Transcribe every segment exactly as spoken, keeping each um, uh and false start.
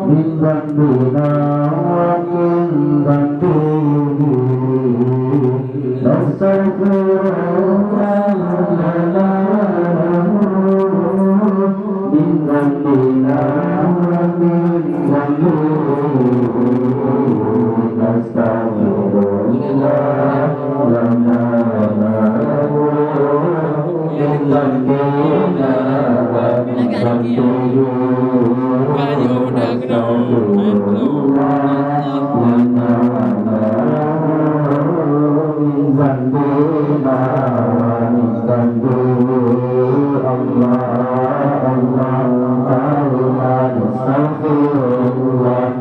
من ذنبنا ومن ذنبه. نستغفر الله لنا من ذنبنا ومن ذنبه. نستغفر الله لنا وله من ذنبنا ومن ذنبه. نستغفر الله لنا وله من ذنبنا ومن ذنبه. الله، الله، الله، نستغفر الله.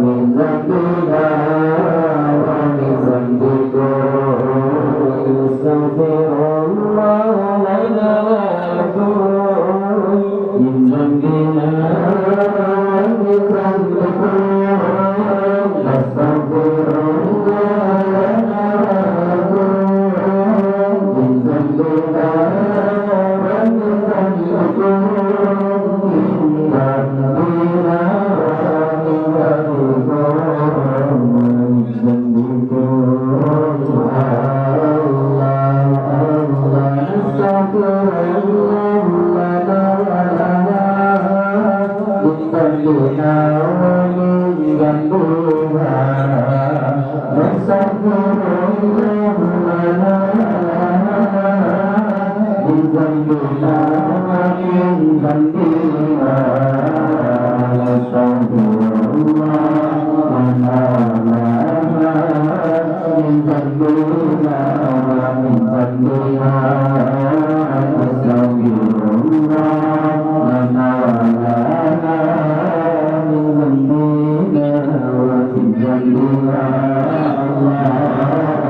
من ذنبنا ومن ذنبكم. نستغفر الله لنا ولكم من ذنبنا ومن ذنبكم، من ذنبنا ومن ذنبكم. من ذنبنا ومن ذنبها. أستغفر الله لنا ولها من ذنبنا ومن ذنبها. الله،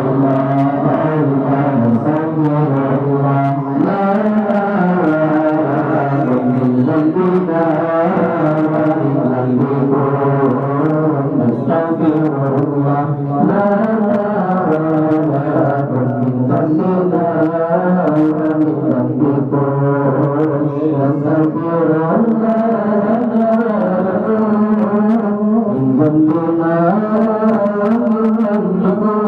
الله، الله، أستغفر الله. لا إله إلا الله. من ذنبنا ومن ذنبكم.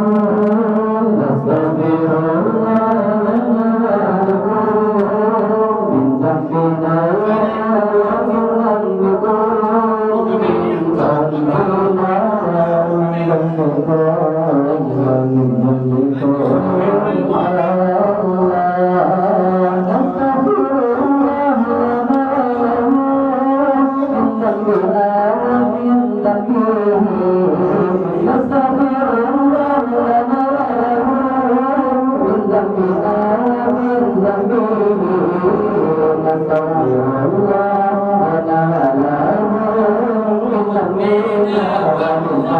أستغفر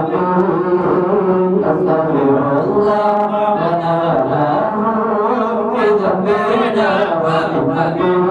الله.